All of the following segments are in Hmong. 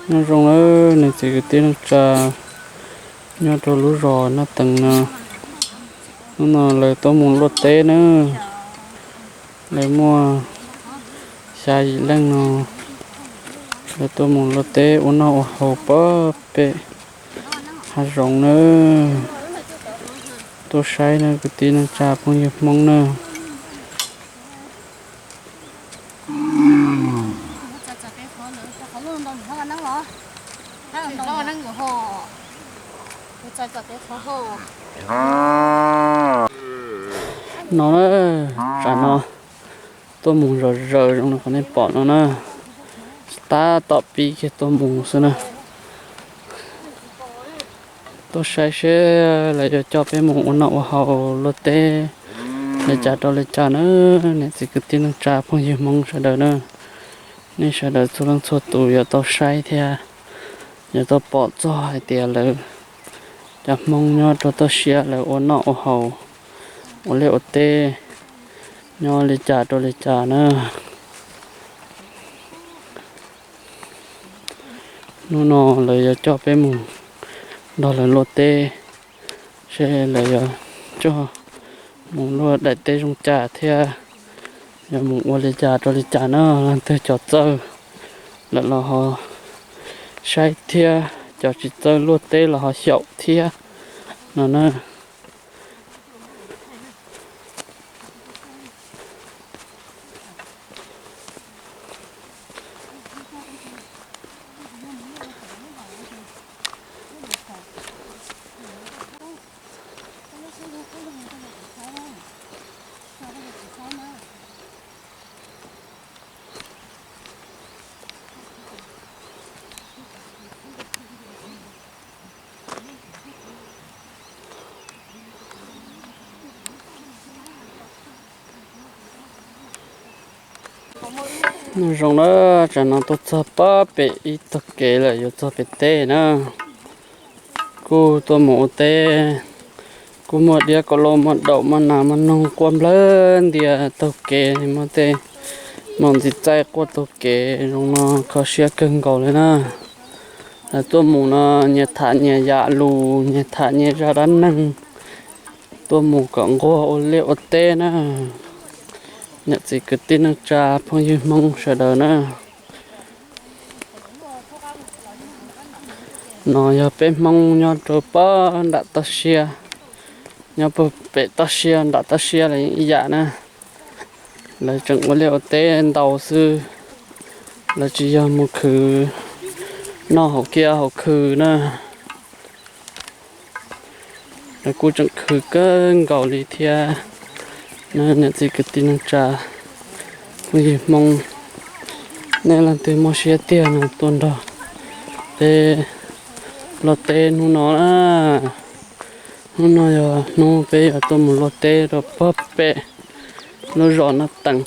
Nyob zoo nawb niam txiv kwv tij neej tsa nyob rau lub zos Naj Teev no. Hnub no lawv tuaj mus luaj teb na. Lawv muaj xya yim leej no, lawv tuaj mus luaj teb ua noj ua haus pab pem hav zoov nawb. Tuaj saib nawb kwv tij neej tsa phooj ywg Hmoob nawb. No na, tsam no tuaj mus zom zaws zoo li qhov nej pom no na, tab tom pib kiag tuaj mus xwb na. Tuaj saib seb lawv yuav coj peb mus ua noj ua haus luaj teb li cas rau li cas na, niam txiv kwv tij neej tsa phooj ywg Hmoob sawv daws na. Nej sawv daws txhua leej txhua tus yuav tau saib thiab yuav tau pom txog hais tias lawv cov Hmoob nyob rau toj siab lawv ua noj ua haus, ua liaj ua teb nyob li cas rau li cas na. Hnub no lawv yuav coj peb mus nrog lawv luaj teb, seb lawv yuav coj mus luaj daim teb zoo cas thiab yuav mus ua li cas rau li cas na. Leej twg cov txawj lawm los ho saib thiab, cov tsis txawj luaj teb los ho xyaum thiab no na. Zoo na, tsam no tuaj txog pab pem ib tog kev lawm yuav txog pem teb na. Kuj tuaj mus ua teb, kuj muaj diab kauj loj muaj daum muaj nas muaj noog quaj nplawg ntias taug kev, muaj tej nom ntxiv txaij quaj taug kev, zoo no kho siab kawg nkaus li na. Lawv tuaj mus no nyias tham nyias yam lus, nyias tham nyias zaj dab neeg, tuaj mus kom nquag ua liaj ua teb na. Niam txiv kwv tij neej tsa phooj ywg Hmoob sawv daws na. No yog peb Hmoob nyob rau pab nram toj siab, nyob pem toj siab nram toj siab los yeej ib yam na. Lawv tseem ua liaj ua teb ntau xwb, lawv tsis yog mus khwv noj hauv kiab hauv khw na. Lawv kuj tseem khwv kawg nkaus li thiab. Niam txiv kwv tij neej tsa phooj ywg Hmoob, nej leej twg muaj siab tiag no tuaj nrog peb luaj teb hnub no na. Hnub no yog hnub peb yuav tuaj mus luaj teb rau pog pem lub zos Naj Teem,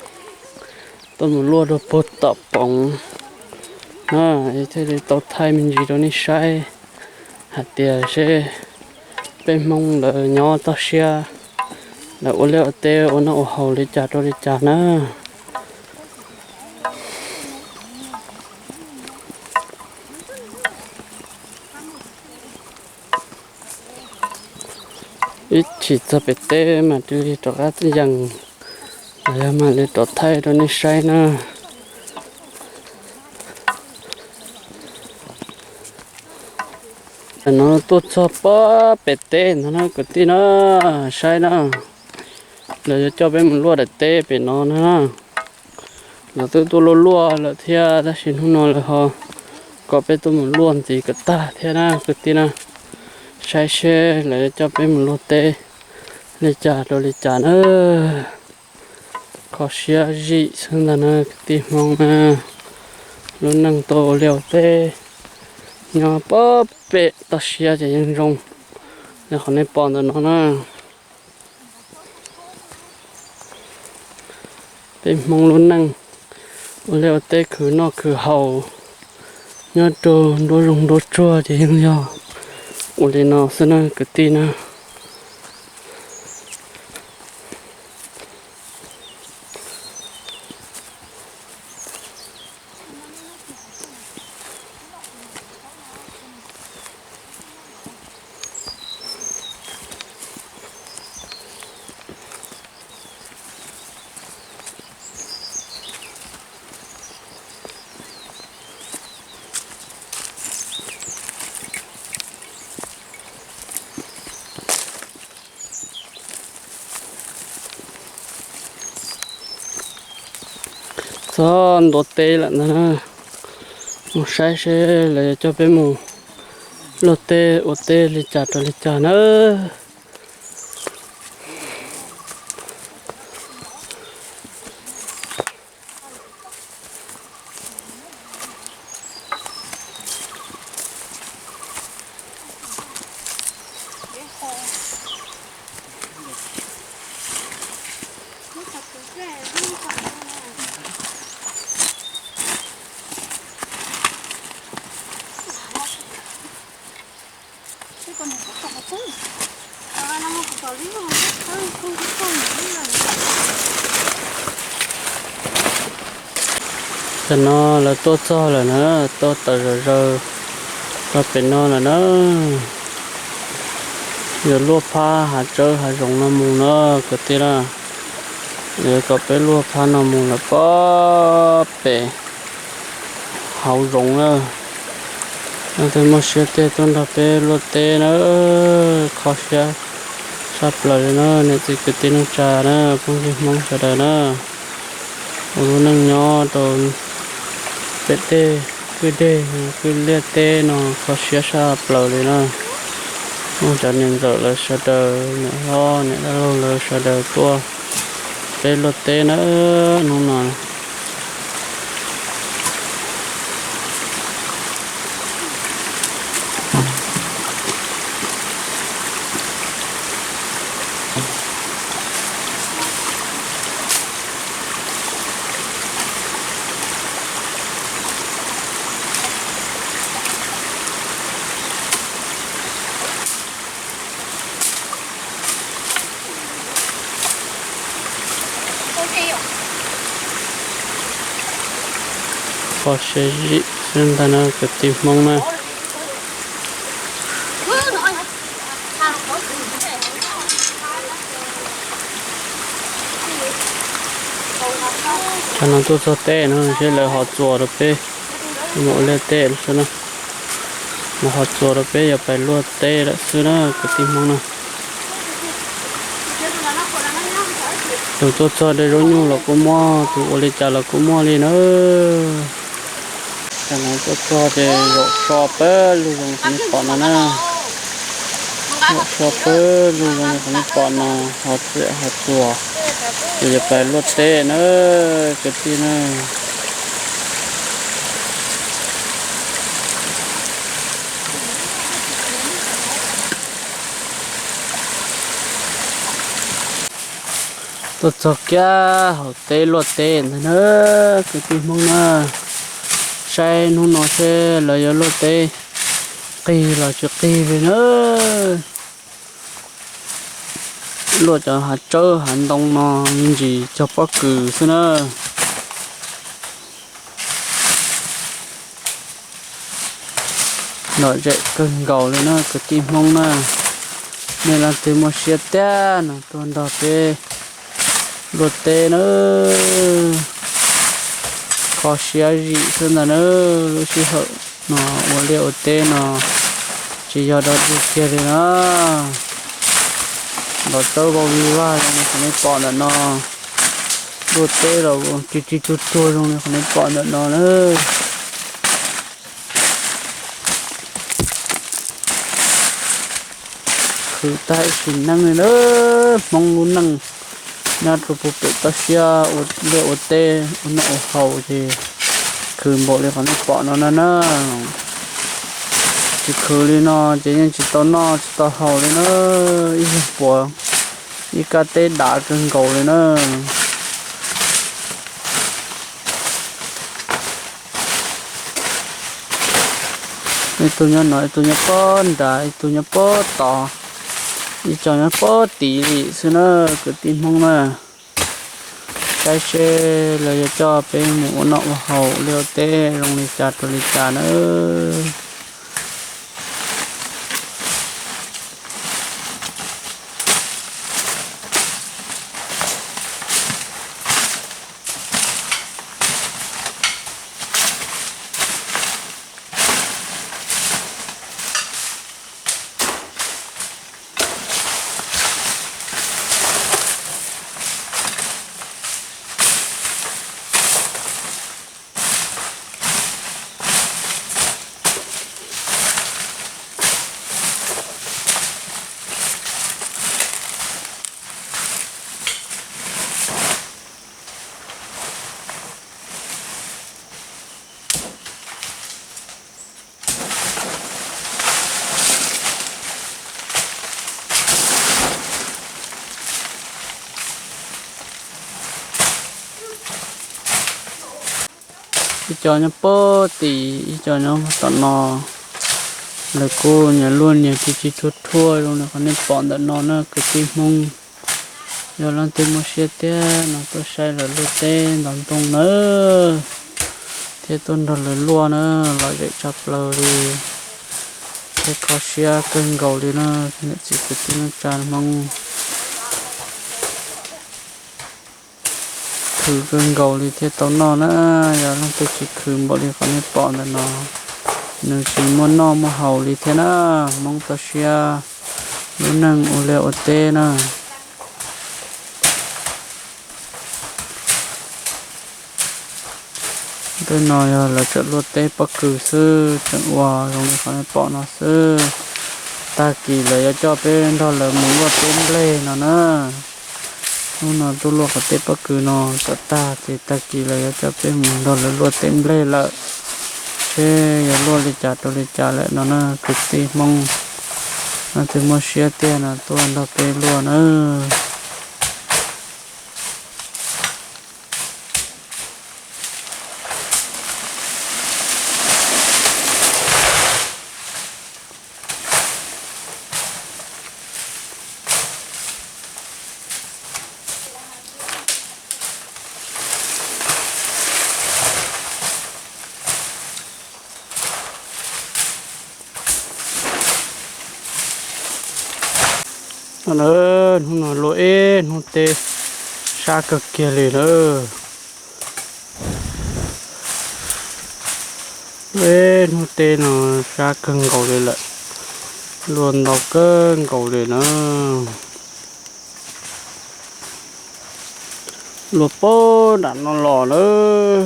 tuaj mus luaj rau puag tom Poov na, thiaj li tau thaij me ntsis rau nej saib hais tias seb peb Hmoob lawv nyob toj siab lawv ua liaj ua teb ua noj ua haus li cas rau li cas na. Ib chim txog pem teb mas cia li rov qab yees, los yog mam li rov thaij rau nej saib na. Tam no tuaj txog pab pem teb ntag na kwv tij na, saib na, lawv yuav coj peb mus luaj daim teb pem no na. Lawv twb tuaj luaj luaj lawm thiab tab sis hnub no lawv ho kom peb tuaj mus luaj ntxiv kom tag thiab na kwv tij na. Saib seb lawv yuav coj peb mus luaj teb li cas rau li cas na. Kho siab zim xwb ntag na kwv tij Hmoob na. Lub neej tuaj ua liaj ua teb nyob pab pem toj siab ces yeej zoo li qhov nej pom ntawm no na. Peb Hmoob lub neej ua liaj ua teb khwv noj khwv haus nyob rau nruab zoov nruab tsuag ces yeej yog ua li no xwb na kwv tij na. Txog ntua teb lawm ntag na. Mus saib seb lawv yuav coj peb mus luaj teb ua teb li cas rau li cas na. Tam no lawv tuaj txog lawm na, tuaj tawm zom zaws rau pem no lawm na. Yuav luaj phab hav tsawb hav zoov no mus na kwv tij na. Yuav kom peb luaj phab no mus lawm pob pem hauv zoov na. Leej twg muaj siab tiag tuaj nrog peb luaj teb na. Kho siab saj plaws li na niam txiv kwv tij neej tsa na, phooj ywg Hmoob sawv daws na. Ua lub neej nyob rau pem tej kwj deg kwj liaj teb no kho siab saj plaws li na. Muaj cov niam ntxawm lawv sawv daws, niam hlob niam dab laug lawv sawv daws tuaj peb luaj teb na hnub no. Kho siab zim xwb ntag na kwv tij Hmoob na. Tam no tuaj txog teb no seb lawv ho txuas rau peb mus ua liaj teb xwb na. Lawv ho txuas rau peb yuav pais luaj teb lawm xwb na kwv tij Hmoob na. Tus tuaj txog de zaub nyuj los kuj muaj, tus ua li cas los kuj muaj li na. Tam no tuaj txog ces zaum so pawg lug zoo li qhov nej pom no na. Zaum so pawg lug zoo li qhov nej pom no, ho txiam ho txuas, ces yuav pais luaj teb na kwv tij na. Tuaj txog kiag hauv teb luaj teb ntag na kwv tij Hmoob na. Saib hnub no seb lawv yuav luaj teb qig los tsis qig li na. Luaj cov hav tsawb hav ntoo no me ntsis cog pob kws xwb na. Lom zem kawg nkaus li na kwv tij Hmoob na. Nej leej twg muaj siab tiag no tuaj nrog peb luaj teb na. Kho siab zim xwb ntag na. Lub sij hawm no ua liaj ua teb no tsis yog dog dig kiag li na. Ntaus tsawb vau vig vaj zoo li qhov nej pom ntawm no. Luaj teb los ris ris tuag tuag zoo li qhov nej pom ntawm no na. Khwv tag ib sim neej li na. Hmoob lub neej nyob rau puag pem toj siab ua liaj ua teb ua noj ua haus ces khwv npaum li qhov nej pom no na na. Tsis khwv li no ces yeej tsis tau noj tsis tau haus li na. Ib yam puas ib kab teb dav kawg nkaus li na. Ib tug nyob no, ib tug nyob pob nrad, ib tug nyob pob tod, ib co nyob pob tid li xwb na kwv tij Hmoob na. Saib seb lawv yuav coj peb mus ua noj ua haus ua liaj ua teb zoo li cas rau li cas na. co nyob puag tim, ib co nyob tom no. Lawv kuj nyias luaj nyias tsis tsis thuaj thuaj zoo li qhov nej pom ntawm no na kwv tij Hmoob. Yog leej twg muaj siab tiag no tuaj saib lawv luaj teb ntov ntoo nawb, thiab tuaj nrog lawv luaj na, lom zem tshaj plaws li, thiab kho siab kawg nkaus li na, niam txiv kwv tij neej tsa Hmoob. Khwv kawg nkaus li thiaj tau noj na, yog leej twg tsis khwv npaum li qhov nej pom ntawm no, nws tsis muaj noj muaj haus li thiab na. Hmoob toj siab, lub neej ua liaj ua teb na. Tej no yog lawv tseem luaj teb pob kws xwb, tseem ua zoo li qhov nej pom no xwb. Tag kis lawv yuav coj peb nrog lawv mus luaj teb nplej no na. Hnub no tuaj luaj qhov teb pob kws no kom tag ces tag kis lawv yuav coj peb mus nrog lawv luaj teb nplej lawm, seb yuav luaj li cas rau li cas lawm no na kwv tij Hmoob. Leej twg muaj siab tiag no tuaj nrog peb luaj na. Hnub no luaj ib hnub teb sab kawg kiag li na. Luaj ib hnub teb no sab kawg nkaus li lawm, luaj ntau kawg nkaus li na. Luaj puag nram no los lawm,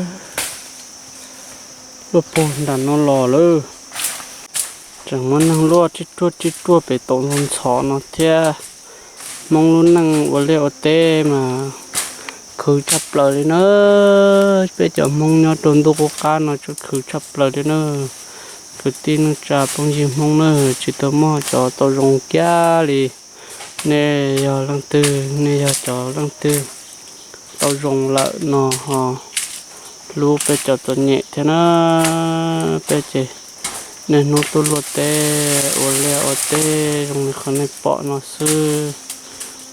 luaj puag nram no los lawm. Tseem muaj neeg luaj tsib ruaj tsib ruaj pem tau ntxhov no thiab. Hmoob lub neej ua liaj ua teb mas khwv tshaj plaws li na. Peb cov Hmoob nyob rau ntuj qub qab no tseem khwv tshaj plaws li na. Kwv tij neej tsa phooj ywg Hmoob na, tsis tau muaj cov tau zoo kiag li. Nej yog leej twg, nej yog cov leej twg tau zoo lawm no ho hlub peb cov txom nyem thiab na. Peb ces niaj hnub tuaj luaj teb ua liaj ua teb zoo li qhov nej pom no xwb.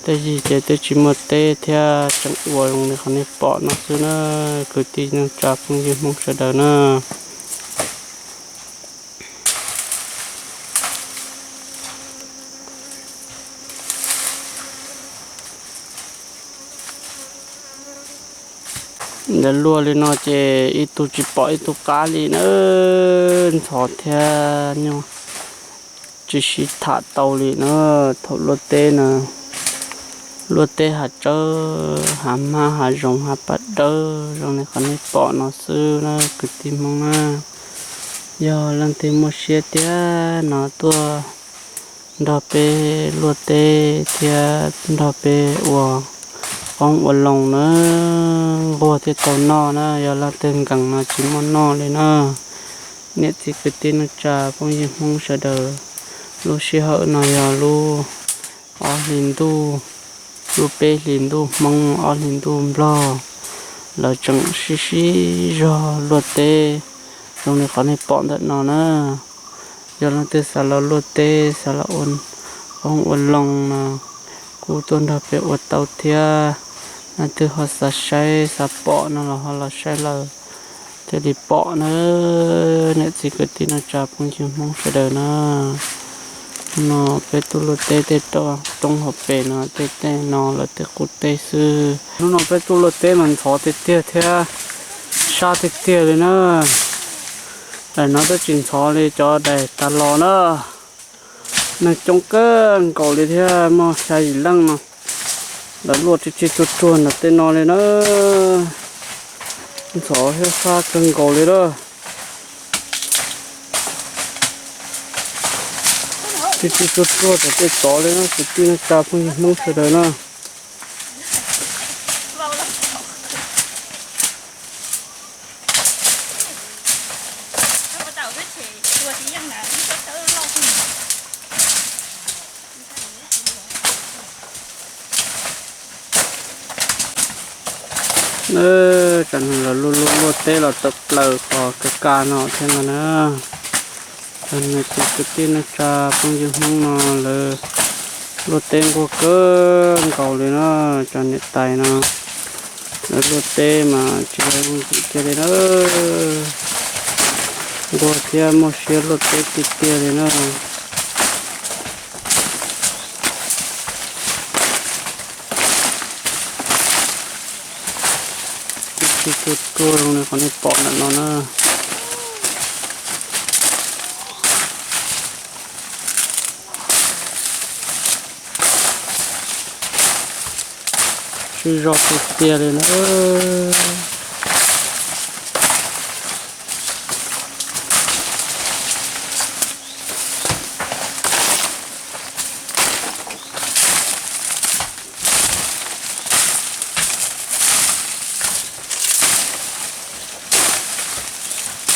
Tej yig ces twb tsis muaj teb thiab tseem ua zoo li qhov nej pom no xwb na. Kwv tij neej tsa phooj ywg Hmoob sawv daws na. Ntawd luaj li no ces ib tug tsis pom ib tug qab li na, ntxhov thiab nyuj tsis sib tham tau li na. Thaum luaj teb na, luaj teb hav tsawb, hav hmab, hav zoov, hav paj dawb zoo li qhov nej pom no xwb na kwv tij Hmoob na. Yog leej twg muaj siab tiag no tuaj nrog peb luaj teb thiab nrog peb ua qoob ua loo na, nquag thiaj tau noj na, yog leej twg nkees no tsis muaj noj li na. Niam txiv kwv tij neej tsa phooj ywg Hmoob sawv daws, lub sij hawm no yog lub ob hlis ntuj, lub peb hlis ntuj Hmoob ob hlis ntuj Nplog, lawv tseem sib sib zog luaj teb zoo li qhov nej pom ntawm no na. Yog leej twg xav los luaj teb, xav los ua qoob ua loo no, kuj tuaj nrog peb ua tau thiab. Leej twg ho xav saib xav pom no los ho los saib lawm thiaj li pom na. Niam txiv kwv tij neej tsa phooj ywg Hmoob sawv daws na, no peb tuaj luaj teb tej roob hauv pes no tej teb no lawv tej qub teb xwb. Hnub no peb tuaj luaj teb mas ntxhov tiag tiag thiab sab tiag tiag li na. Daim no twb tsis ntxhov li cov daim tas los na. Neeg coob kawg nkaus li thiab, muaj xya yim leej no. Lawv luaj tsis tsis tsuag tsuag ntawm tej no li na. Ntxhov thiab sab kawg nkaus li lawm. Tsis tsis tsuag tsuag ntawm tej tod li na kwv tij neej tsa phooj ywg Hmoob sawv daws na. Tsam no lawv luaj luaj luaj teb los tawm plaws qhov kaj kaj no thiab no na. Cov niam txiv kwv tij neej tsa phooj ywg Hmoob no lawv luaj teb nquag kawg nkaus li na. Cov niam tais no lawv luaj teb mas tsis yog zoo ntxim kiag li na. Nquag thiab muaj siab luaj teb tiag tiag li na. Tib si tuaj tuaj zoo li qhov nej pom ntawm no na. Sib zog tiag tiag li na.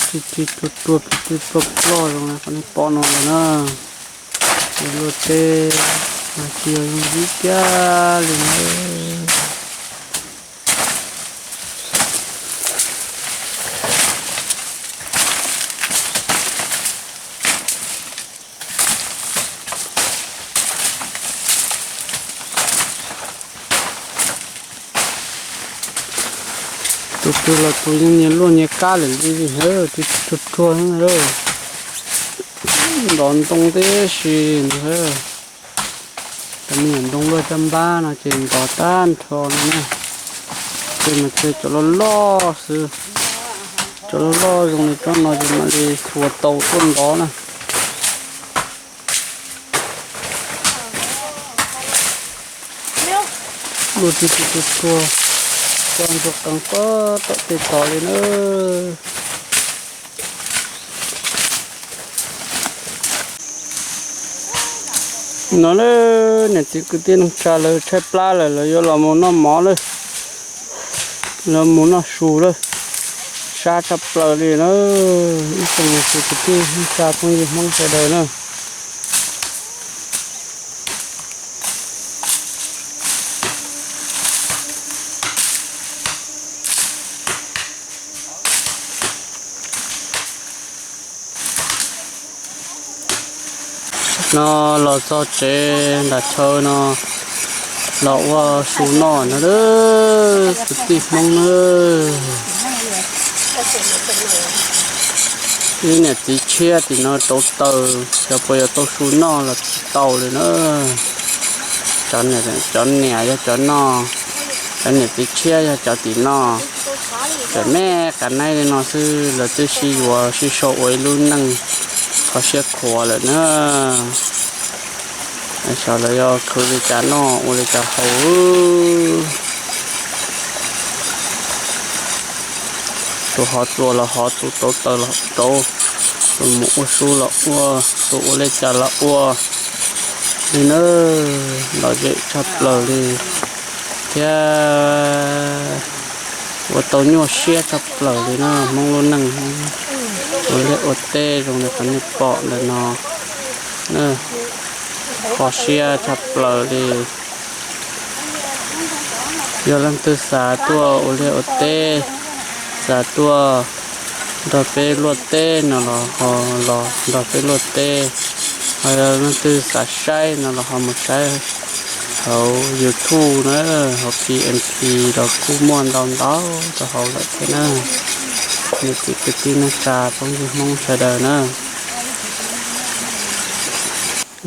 Tib si tuaj tuaj tib si tuaj ploj zoo li qhov nej pom no lawm na. Luaj teb mas tsis yog zoo ntxim kiag li na. Tus twg los tus yeej nyias luaj nyias kab lawm li, tib si tuaj tuaj lawm. Ntov ntoo tib si ntag. Cov me nyuam ntoo luaj caj npab no ces ntov tag nrho no na. Ces mas ces cov loj loj xwb, cov loj loj zoo li tsob no ces mam li txhua tau tuaj ntov na. Luaj tib si tuaj tuaj, coj ntsuag qees puag tom tej tod li na. No na, niam txiv kwv tij neej tsa lawv tshaib plab lawm lawv yuav los mus noj mov lawm, lawv mus noj su lawm. Sab tshaj plaws li na. Ib tsoom niam txiv kwv tij neej tsa phooj ywg Hmoob sawv daws na. No los txog tsev nram chaw no los ua su noj no lawm kwv tij Hmoob na. Ib niam txiv tshiab tim no rauv taws, xyov puas yuav tau su noj los tsis tau li na. Cov niam, cov niam yog cov no, cov niam txiv tshiab yog cov tim no. Tseem me qab neeb li no xwb lawv twb sib yuav sib sau ua ib lub neej kho siab khuav lawm na. Xyov lawv yuav khwv li cas noj ua li cas haus. Tus hov txuas los hov, tus rauv taws los rauv, tus mus ua su los ua, tus ua li cas los ua li na. Lom zem tshaj plaws li thiab ua tau nyuaj siab tshaj plaws li na. Hmoob lub neej ua liaj ua teb zoo li qhov nej pom ntawm no, kho siab tshaj plaws li. Yog leej twg xav tuaj ua liaj ua teb, xav tuaj nrog peb luaj teb no los ho los nrog peb luaj teb, ho yog leej twg xav saib no los ho mus saib hauv YouTube na, hauv P M P los kuj muaj ntau ntau rau hauv lawm thiab na. Niam txiv kwv tij neej tsa phooj ywg Hmoob sawv daws na.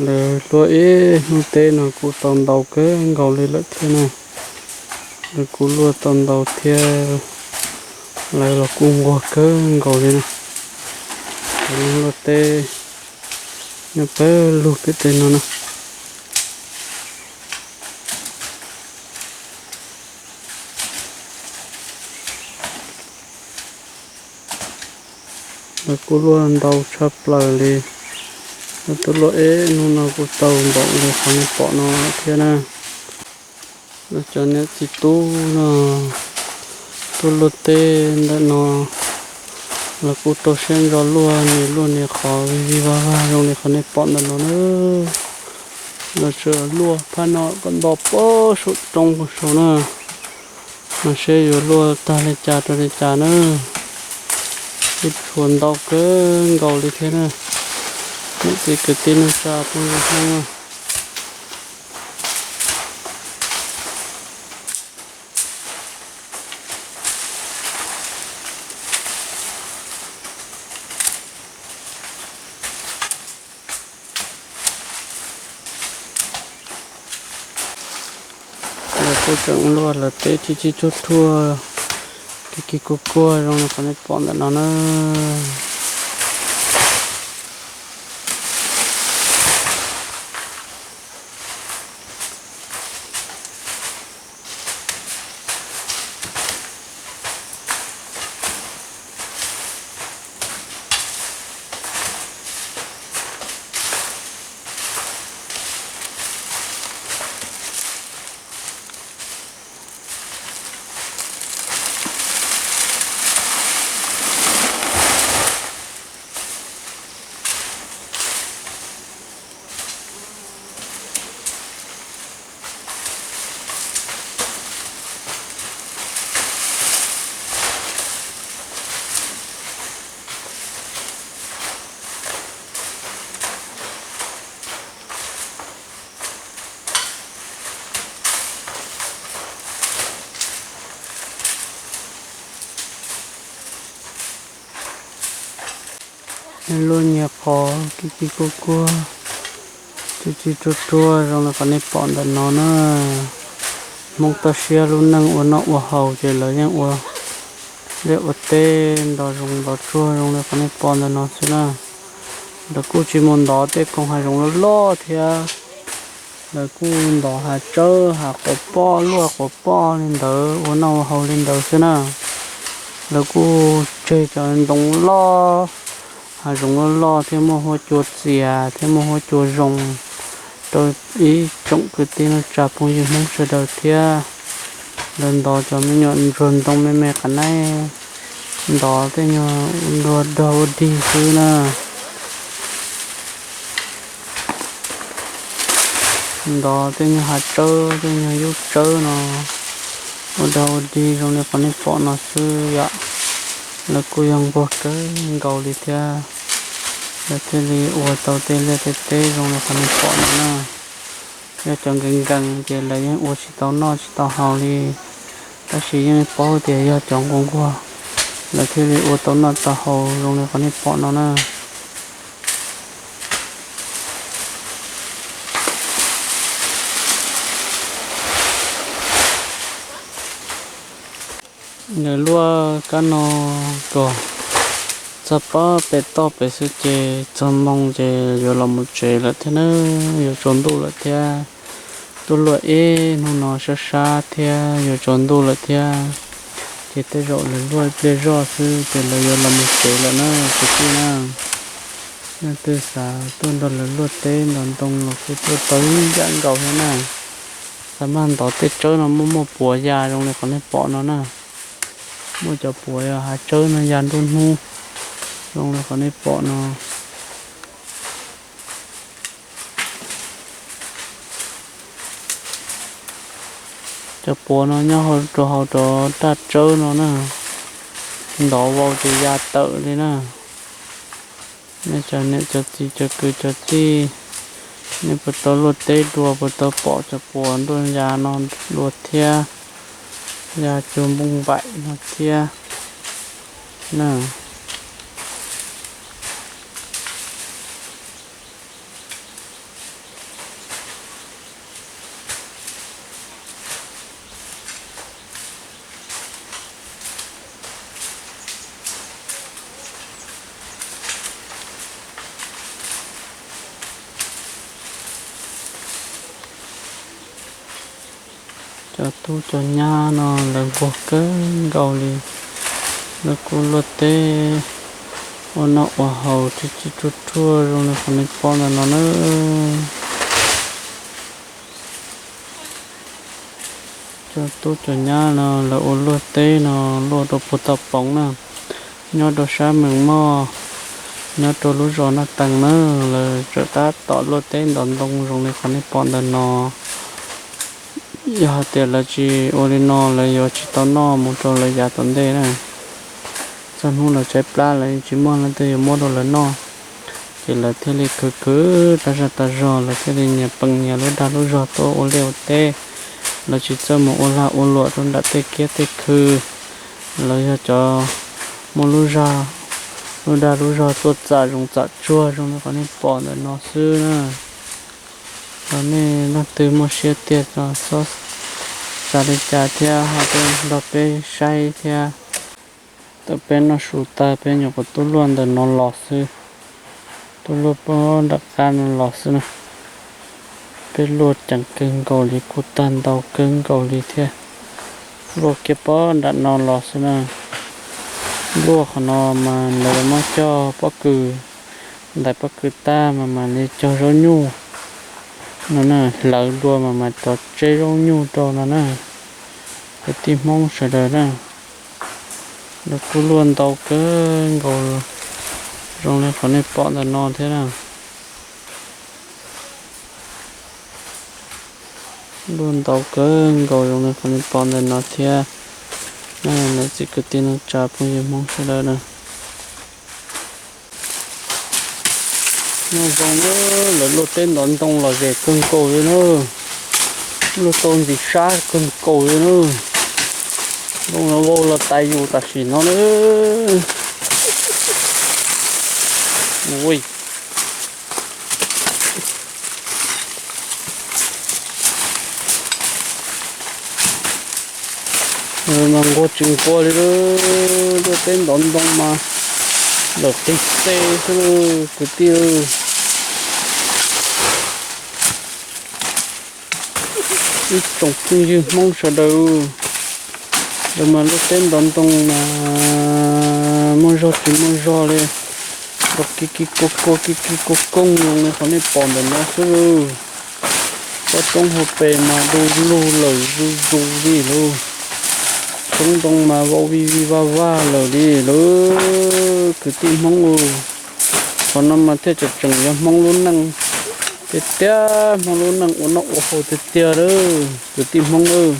Lawv luaj ib hnub teb no kuj tau ntau kawg nkaus li lawm thiab na. Lawv kuj luaj tau ntau thiab, lawv los kuj nquag kawg nkaus li na. Lawv luaj teb nyob pawg lug pem tej no na. Lawv kuj luaj ntau tshaj plaws li. Lawv tuaj luaj ib hnub no kuj tau npaum li qhov nej pom no thiab na. Lawv cov niam txiv tub no tuaj luaj teb ntawm no, lawv kuj rau siab ntso luaj, nias luaj nias qhov vij vij vag vag zoo li qhov nej pom ntawm no na. Lawv tseem luaj phab no kom nto puag saum roob puag saud na. Mas seb yuav luaj tag li cas rau li cas na. Ib tshuav ntau kawg nkaus li thiab na. Niam txiv kwv tij neej tsa phooj ywg Hmoob na. Lawv kuj tseem luaj lawv teb tib tib thuaj thuaj, kis kis kuag kuag zoo li qhov nej pom ntawm no na. Luaj nyias qhov kis kis kuag kuag, tib tib thuaj thuaj zoo li qhov nej pom ntawm no na. Hmoob toj siab lub neej ua noj ua haus ces lawv yeej ua liaj ua teb ntov zoov ntov tsuag zoo li qhov nej pom ntawm no xwb na. Lawv kuj tsis mus ntov tej koog hav zoov loj loj thiab. Lawv kuj ntov hav tsawb hav quav poj luaj quav poj li ntawd ua noj ua haus li ntawd xwb na. Lawv kuj tseg cov ntoo loj, hav zoov loj loj thiab muaj huab cua txias thiab muaj huab cua zoo rau ib tsoom kwv tij neej tsa phooj ywg Hmoob sawv daws thiab. Lawv ntov cov me nyuam ntsuag ntoo me me qhov nab, ntov tej nyuag ua dog ua dig xwb na. Ntov tej nyuag hav tsawb tej nyuag yub tsawb no ua dog ua dig zoo li qhov nej pom no xwb yom. Lawv kuj yog nquag kawg nkaus li thiab, lawv thiaj li ua tau tej liaj tej teb zoo li qhov nej pom no na. Yog cov nkees nkees ces lawv yeej ua tsis tau noj tsis tau haus li, tab sis yeej paub tias yog cov nquag nquag, lawv thiaj li ua tau noj tau haus zoo li qhov nej pom no na. Nws luaj kab no kom txog pob pem toj pem xwb ces txog moo ces yuav los mus tsev lawm thiab na, yuav tsaus ntuj lawm thiab. Tuaj luaj ib hnub no sab sab thiab yuav tsaus ntuj lawm thiab, ces tej zaum lawv luaj ib pliag zoj xwb ces lawv yuav los mus tsev lawm na kwv tij na. Leej twg xav tuaj nrog lawv luaj teb ntov ntoo los kuj tuaj tau ib yam nkaus thiab na. Xav mas ntov tej tsawb no muaj muaj puav ya zoo li qhov nej pom no na. Muaj cov puav hav tsawb no ya nruab hnub zoo li qhov nej pom no. Cov puav no nyob rau hauv rov raj tsawb no na, ntov vau ces ya tawm li na. Nej cov niam cov txiv cov kwv cov tij, nej puas tau luaj teb dua, puas tau pom cov puav nruab ya no dua thiab, ya cuag npoo npaim no thiab na. Cov tub cov nyab no lawv nquag kawg nkaus li, lawv kuj luaj teb ua noj ua haus tsis tsis ruaj ruaj zoo li qhov nej pom ntawm no na. Cov tub cov nyab no lawv ua luaj teb no luaj rau puag tom poov na, nyob rau sab Mees Moj, nyob rau lub zos Naj Tees na, lawv tseem tab tom luaj teb ntov ntoo zoo li qhov nej pom ntawm no. Yog hais tias lawv tsis ua li no lawv yuav tsis tau noj mus rau lawv yav tom ntej na. Txog hnub lawv tshaib plab lawv tsis muaj leej twg yuav muab rau lawv noj, ces lawv thiaj li khwv khwv tag zaj tag zog, lawv thiaj li nyias peem nyias lub dag lub zog tuaj ua liaj ua teb. Lawv tsis txawj mus ua lag ua luam rau nram tej kiab tej khw. Lawv yog cov muaj lub zog, lub dag lub zog tuaj txam zoov txam tsuag zoo li qhov nej pom ntawm no xwb na. Los nej leej twg muaj siab tiag txhob xav li cas thiab ho tuaj nrog peb saib thiab. Thaum peb noj su tag peb nyuam qhuav tuaj luaj ntawm no los xwb, tuaj luaj puag nram qab no los xwb na. Peb luaj ceev kawg nkaus li, kuj tag ntau kawg nkaus li thiab. Luaj kiag puag nram no los xwb na. Luaj qhov no mas lawv muab cog pob kws, ntais pob kws tag mas mam li cog zaub nyuj no na, hlawv dua mas mam rov tseb zaub nyuj rau no na. Kwv tij Hmoob sawv daws na, lawv kuj luaj ntau kawg nkaus zoo li qhov nej pom ntawm no thiab na. Luaj ntau kawg nkaus zoo li qhov nej pom ntawm no thiab. Niam txiv kwv tij neej tsa phooj ywg Hmoob sawv daws na, nyob zoo na, lawv luaj teb ntov ntoo los zem kawg nkaus li na. Luaj tau ntxim sab kawg nkaus li na. Ntoo no vau los tais yus tam sim no na. Ui, mas nquag tsis nquag li, luaj teb ntov ntoo mas lawm qis xeb xwb kwv tij. Ib tsoom phooj ywg Hmoob sawv daws, lawv mas luaj teb ntov ntoo mas muaj zog tsis muaj zog li, los kis kis kos kos kis kis kos kos zoo li qhov nej pom ntawm no xwb lauj. Tsob roob hauv pes mas du lug lawm zuj zus li lauj. Tsob ntoo mas vau vij vij vaj vaj lawm li lauj kwv tij Hmoob lauj. Qhov no mas thiaj tseem tseem yog Hmoob lub neej tiag tiag, Hmoob lub neej ua noj ua haus tiag tiag lauj kwv tij Hmoob lauj.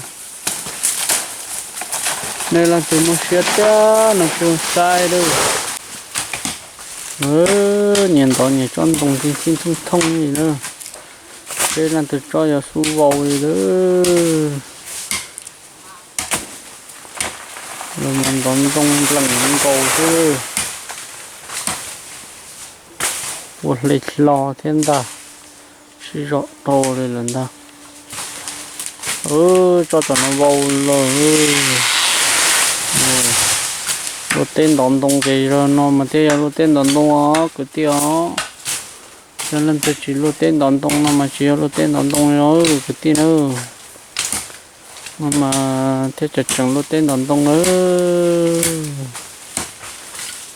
Nej leej twg muaj siab tiag no kuj saib lauj. Nyias ntov nyias tsob ntoo tib tib thooj thooj li na. Seb leej twg tsob yuav xub vau li lauj. Los mus ntov ntoo nplees nkaus xwb. Ua hle hlo thiab ntag, sib zog dhau li lawm ntag. Tsob tom no vau lawm. Luaj teb ntov ntoo ces yog no mas thiaj yog luaj teb ntov ntoo os kwv tij os. Yog leej twg tsis luaj teb ntov ntoo no mas tsis yog luaj teb ntov ntoo os kwv tij na. No mas thiaj tseem tseem luaj teb ntov ntoo na.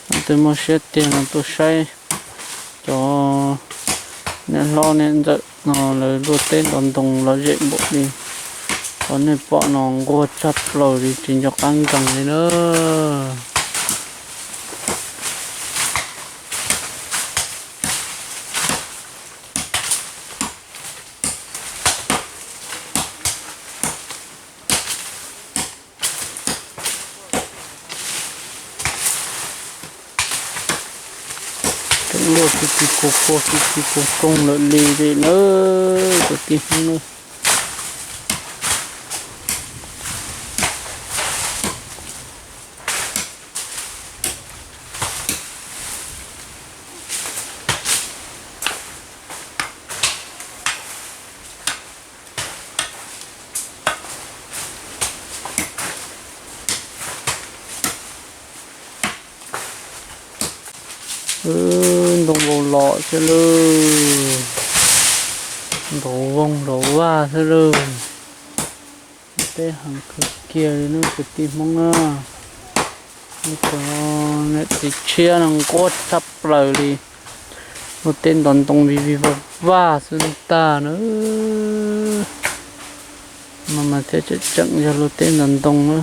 Leej twg muaj siab tiag no tuaj saib cov niam hlob niam ntxawm no lawv luaj teb ntov ntoo lom zem npaum li qhov nej pom no nquag tshaj plaws li tsis nco qab nkees li na. Tseem luaj kis kis kos kos kis kis kos kos lawm li li na kwv tij Hmoob na. Ntoo vau los xwb lauj, nrov voog nrov vag xwb lauj. Teb heev kawg kiag li na kwv tij Hmoob na. Cov niam txiv tshiab no nquag tshaj plaws li. Luaj teb ntov ntoo vij vij vaj vaj xwb ntag na. No mas thiaj tseem tseem yog luaj teb ntov ntoo na.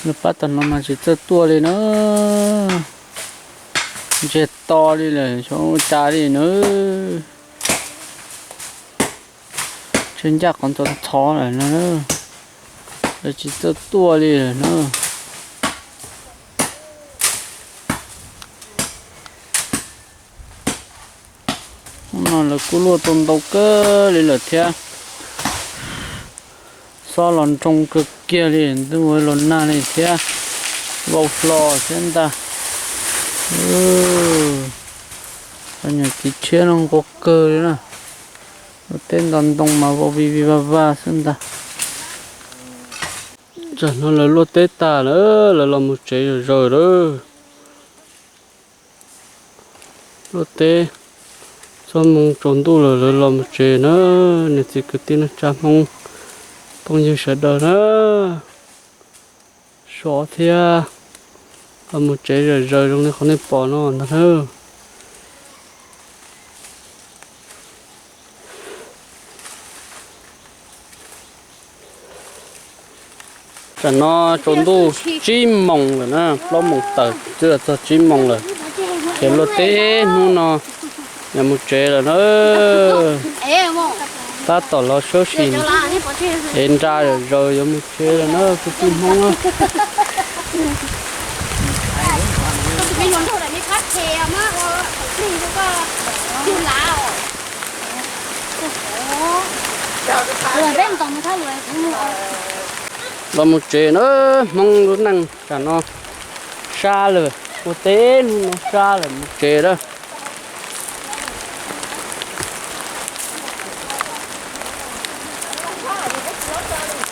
Nws pab tag no mas tsis txawj tuaj li na. Ntsiag to li lawm, xyov ua cas li na. Ntshe ncaj qhov ntxhov ntxhov lawm no, lawv tsis txawj tuaj li lawm na. Hnub no lawv kuj luaj tau ntau kawg li lawm thiab. Xob los nroo kawg kiag li, ntuj ua los nag li thiab. Vau hlo thiab ntag. Cov nyuam txiv tshiab no nquag kawg li na. Luaj teb nto ntoo mas vau vij vij vaj vaj xwb ntag. Tsam no lawv luaj teb tas lawm, lawv los mus tsev zom zaws lawm. Luaj teb txog moo tsaus ntuj lawm, lawv los mus tsev na. Niam txiv kwv tij neej tsa Hmoob phooj ywg sawv daws na, sov thiab los mus tsev zom zaws zoo li qhov nej pom no ntag na. Tam no tsaus ntuj tsib moos lawm na, plaub moos tawm twb txog tsib moos lawm, ces luaj teb hnub no yuav mus tsev lawm na. Tab tom los sawb sim ev nra zom zaws yuav mus tsev lawm na kwv tij Hmoob na. Los mus tsev na, Hmoob lub neej tam no sab lawm, ua teb hnub no sab lawm mus tsev na.